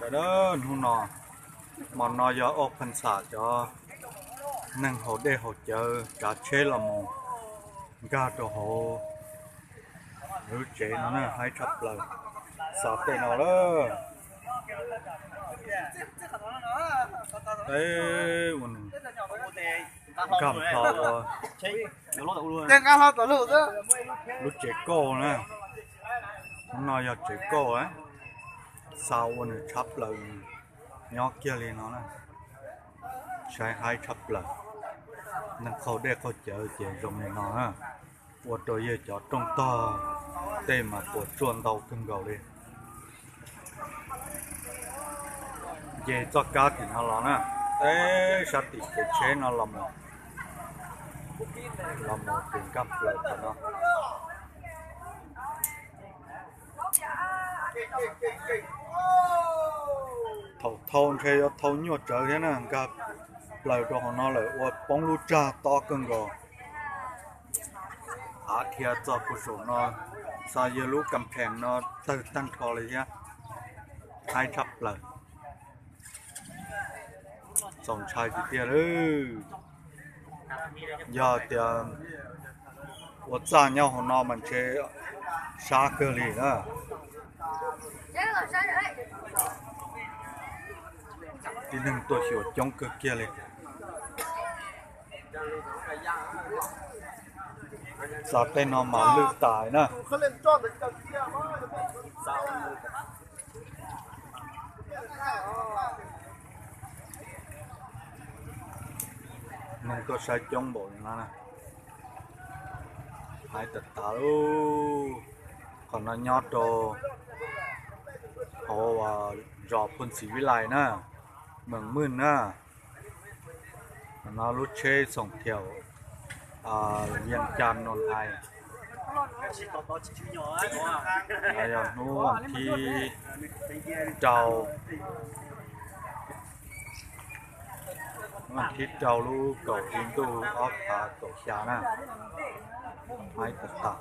Sawv daws, hnub no, hmo no yog ua pha ntxham cov neeg haus dej haus cawv tsav tsheb los mus nkag rau hauv lub tsev no na, haib tshaj plaws. Xav tej no lawm. Ua nws nkag hlo ua lub tsev kauj na. Hnub no yog tsev kauj, xa ua nws tshaj plaws, nyob kiag li no na. Saib haib tshaj plaws. Neeg qaug dej qaug cawv ces zoo li no na, ua rau yawg cov rooj tog tej mas puas tsuaj ntau kawg nkaus li. Nce txoj kab tim no los na, teb sab tim kev tsheb no los mus, los mus tim nkag plaws qhov no. Thaum thau ntshe yuav thau nyuaj tsawv thiab na, nkag plaws rau hauv no lawm ua poob lub tsag tob kawg nkaus. Av dhia txog puag saum no, xav yawg lub kam pheem no tawg tag nrho li thiab. Haib tshaj plaws. Txaus ntshai tiag tiag li. Yog tias ua txaj nyob hauv no mas ntshe sab kawg li na. Tib neeg tuaj xyuas coob kawg kiag li. Xa tej no mas lwj tas na. Neeg tuaj saib coob npaum li no na. Haib tas tas li. Qhov no nyob rau hauv zos Phu Ntxhi Vib Lais na, Mees Mwj na. Qhov no lub tsheb xoom thiaum Vias Cas no hais. Yog hnub thib rau, hnub thib rau lub kaum hli ntuj ob phav kaum xya na. Haib tas tas.